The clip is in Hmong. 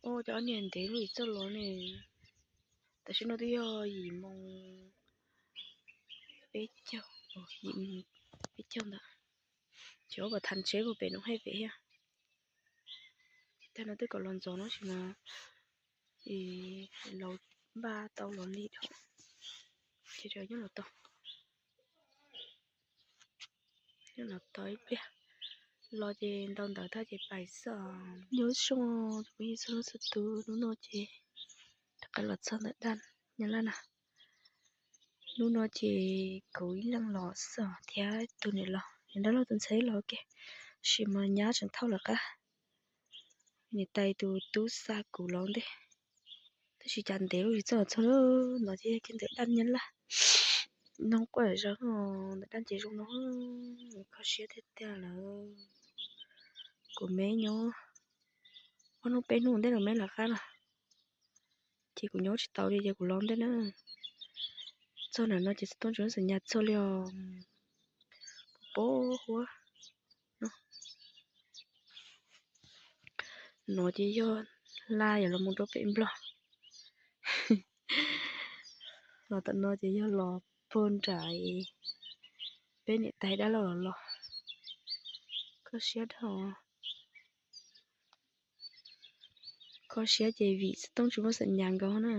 Ua cas ob niag ntev lub txoj los ne. Tam sim no twb yog yim moo peb caug, yim moo peb caug ntawd. Ces ua pas thas tsheb puag pem no hais pem thiab. Tag no twb kom los ntxov no sis mas laus npaj tau los li dhau. Ces nyob los tau, nyob los tau ib pliag, los ces ntau ntawv tag ces pais xwb. Nyob zoo cov phooj ywg txhua leej txhua tus, hnub no ces rov qab los txog ntawm dab Nyab Laj na. Hnub no ces kuv ib leeg los xwb thiab tus niam laus, niam dab laug tus ntxhais los ua ke, sis mas nyab tseem thauj lawv qab. Niam tais tus tub xa kuv los ua ntej, tab sis cas ntev lub tsis txog txog lawm. No ces yog kiag ntawm dab Nyab Laj, noj quaj zog ntawm dab ntses zoo no, kho siab tiag tiag lawm. Kuv me nyob ob hnub peb hnub ntej los me lawv qab no, ces kuv nyob tsis tau li ces kuv los ntej na. Txog ntawm no ces xov tooj tsis muaj xim nyas txog li os. Pos huab no. No ces yog laj yam los mus rau pem Nplog. Los tom no ces yog los puag nram peb niam tais dab laug los los. Kho siab dhau, kho siab ces vim xov tooj tsis muaj xim nyas nkaus na.